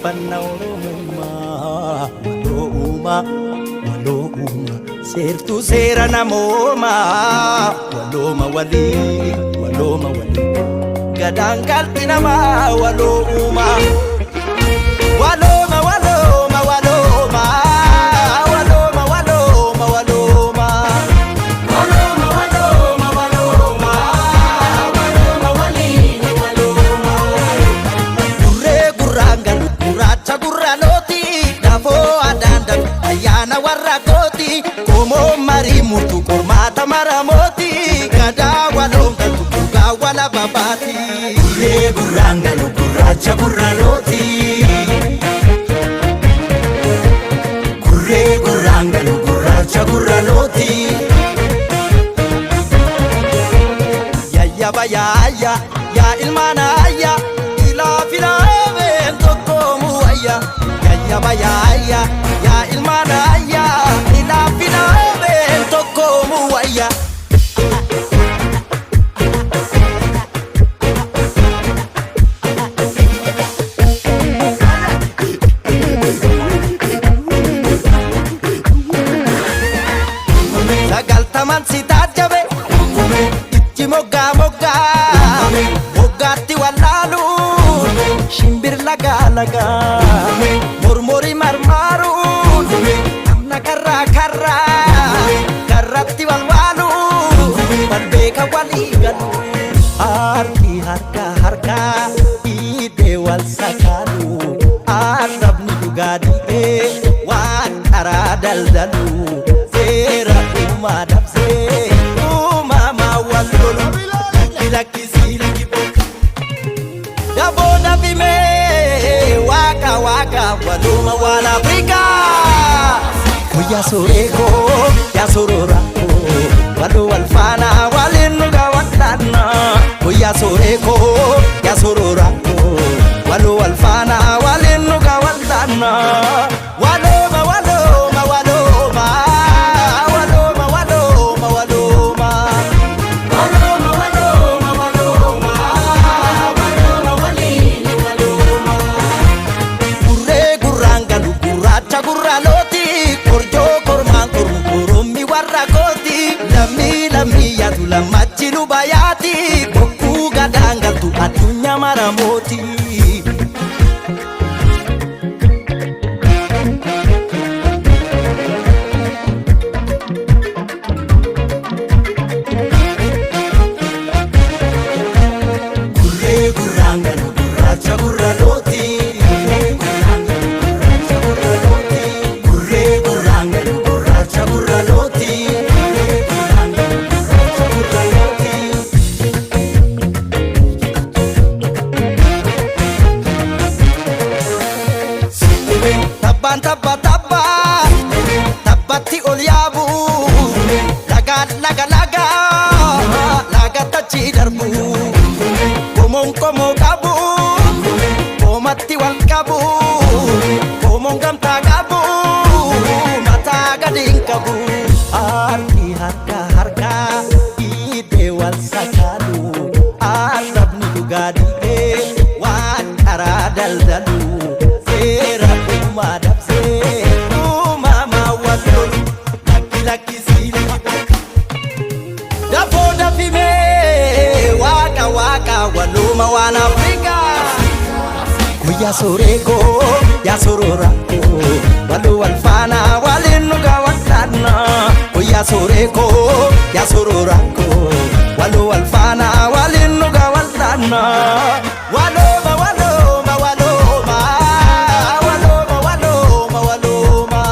Jabeeffanna Oromummaa, waloo uumaa, waloo uumaa, seertuu seera namoomaa, walooma walii, walooma walii, gadaan galti namaa waloo uumaa. Walooma, walooma, walooma, walooma, walooma, walooma. Walooma, walooma, walooma, walooma waliin walooma. Gurree gurraan galu gurraacha gurra looti, dafoo addaan dabe ayyaana warra kooti, qomoo marii murtu qormaata maramooti, gadaa waloon galtu dhugaa wala babaati. Gurree gurraan galu gurraacha gurra looti. Gurree gurraan galu gurraacha gurra looti. Yayyaba yaayya yaa ilmaan ayya, ilaa filaameen tokkoomu wayya. Yayyaba yaayya yaa ilmaan ayya, ilaa filaameen tokkoomu wayya. 90n si taajjabe, ijji moggaa moggaa moggaatti wallaalu, shimbir lagaa lagaa mormori marmaaru, namna karraa karraa karratti walwaalu, wal beeka walii galu, harki harka harkaa dhiibee wal sakaalu, arrabni dhugaa dhiibee waan karaa daldalu, seera uumaa dabsee uumamaa wal lolu, lakki lakkisii lakki daboo dafimee waaqa waaqa waluma waan Afrikaa. Guyyaa suuree koo yaa sorora koo, waluu wal faana waliin nu gaawwadhaanna. Guyyaa suuree koo yaa sorora koo, waluu wal faana waliin nu gaawwadhaanna. Walooma, walooma, walooma, walooma, walooma, walooma. Walooma, walooma, walooma, walooma waliin walooma. Gurree gurraan galu gurraacha gurra looti, korjoo kormaan kormu korommi warra kooti, lammii lammii yaatu lammachi luba yaati, bokkuu gadaan galtu addunyaa maramooti. Gurree gurraan galu gurraacha gurra looti. Gurree gurraan galu gurraacha gurra looti. Gurree gurraan galu gurraacha gurra looti. Gurree gurraan galu gurraacha gurra looti. Tabbaan tabba tabba tabbatti ol yaabu, lagaan laga laga lagatti achi darbu, qomoon qomoo qabu qoomatti wal qabu, qomoon gamtaa qabu mataa gadi hin qabu, harki harka harka dhiibee wal sakaalu, arrabni dhugaa dhiibee waan karaa daldalu, seera uumaa dabsee uumamaa wal lolu, lakki lakkisii lakki dafoo dafimee waaqa waaqa waluma waan Afrikaa. Guyyaa suuree koo yaa sorora koo, waluu wal faana waliin nu gaawwadhaanna. Guyyaa suuree koo yaa sorora koo, waluu wal faana waliin nu gaawwadhaanna. Walooma, walooma, walooma, walooma, walooma, walooma.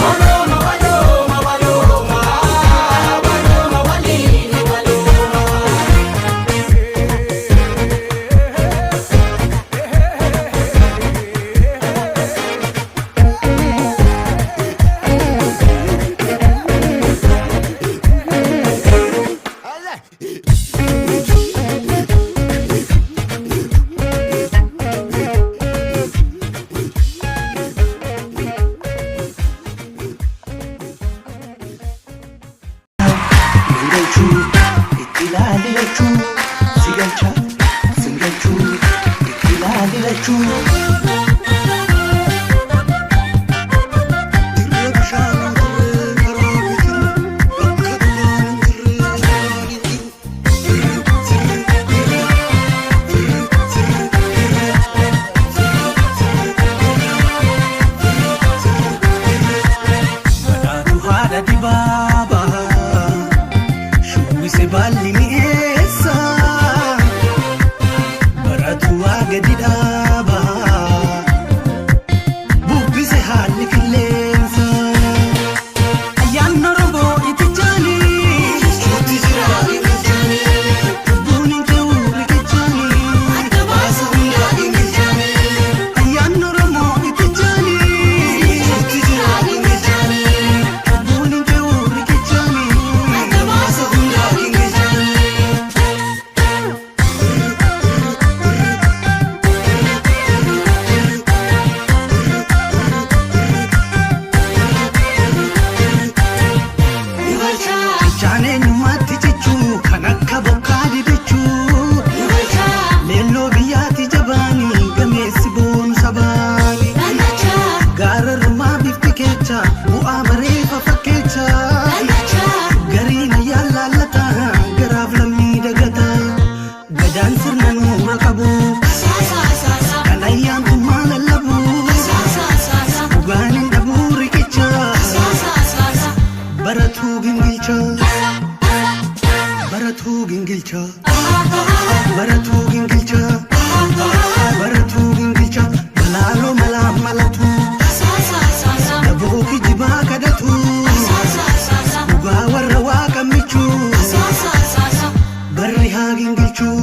Walooma, walooma, walooma, walooma waliin walooma. Singalchuu itti ilaali lachuu, si galcha singalchuu itti ilaali lachuu. Baratuu gingilchaa, baratuu gingilchaa, malaaloo malaa malatu, daboo kijibaa kadhatu, dhugaa warra waaqa michuu, barri haa gingilchuu,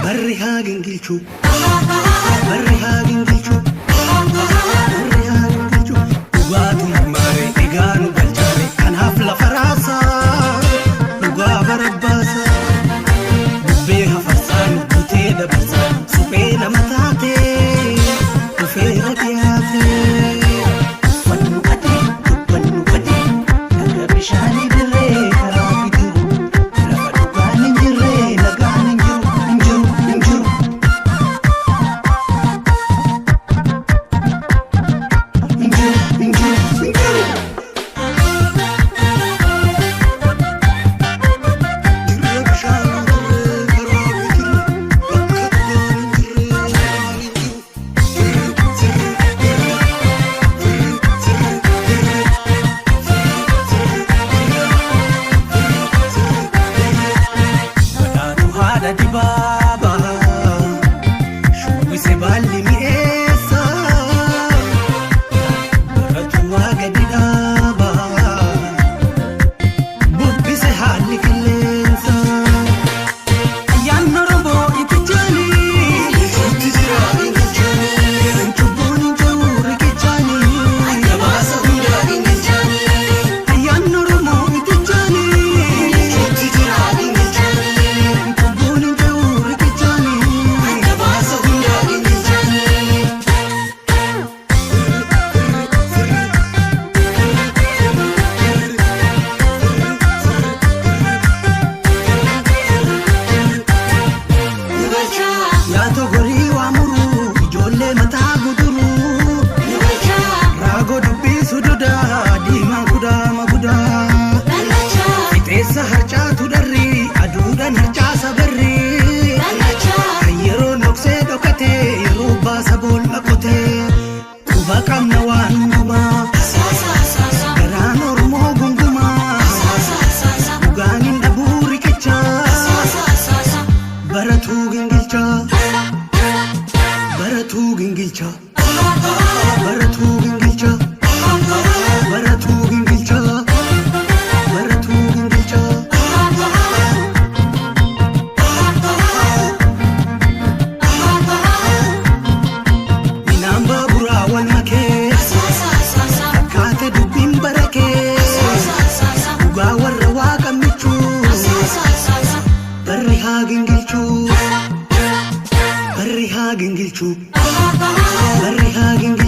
barri haa gingilchuu, barri haa gingilchuu, barri haa gingilchuu, dhugaatu maare egaa nu galchaare, kanaaf lafa raasaa, dhugaa barabaasaa. Bubbee hafarsaa nu butee dabarsaa, suphee nama taatee dhufeera dhiyaatee. Uffannu adii, dubbannu adii, laga bishaanii dirree karaa bidiru. Lafa dhugaan hin jirre, nagaan hin jiru, hin jiru, hin jiru. Hin jiru, hin jiru, hin jiru. Dirree bishaanii dirree karaa bidiru, bakka dhugaan hin jirre, nagaan hin jiru. Sirri sirri dirree, sirri sirri dirree, sirri sirri dirree, sirri dirree. Badhaatu haadha dibaabaa, shubbise baalli mi'eessa, baratu waa gadi dhaabaa, bubbise haalli qilleensa. Ayyaanni Oromoo itti jaanii, Itti jira gingilchaanii. Cubbuun hin jiru riqichaanii. Gabaasa hundaa gingilchaanii. Ayyaanni Oromoo itti jaanii, Itti jira gingilchaanii. Cubbuun hin jiru riqichaanii. Gabaasa hundaa gingilchaanii. Yaatoo gorii waa muruu, ijoollee mataa guduruu, raagoo dubbisu dudaa, diimaan kudaama gudaa. Fixeensa harcaatu darri, aduudhaan harcaasa barri. Kan yeroo noksee dhokatee, yeroo baasa boolla qotee. Quba qabna waan hundumaa, garaan Oromoo gungumaa. Dhugaan hin dhabuu riqichaa, baratuu gingilchaa, baratuu gingilchaa, baratuu gingilchaa, baratuu gingilchaa, baratuu gingilchaa. Minaan baaburaa wal makee, fakkaate dubbiin barakee, dhugaa warra waaqa michuu, barri haa gingilchuu, barri haa gingilchuu, barri haa gingilchuu.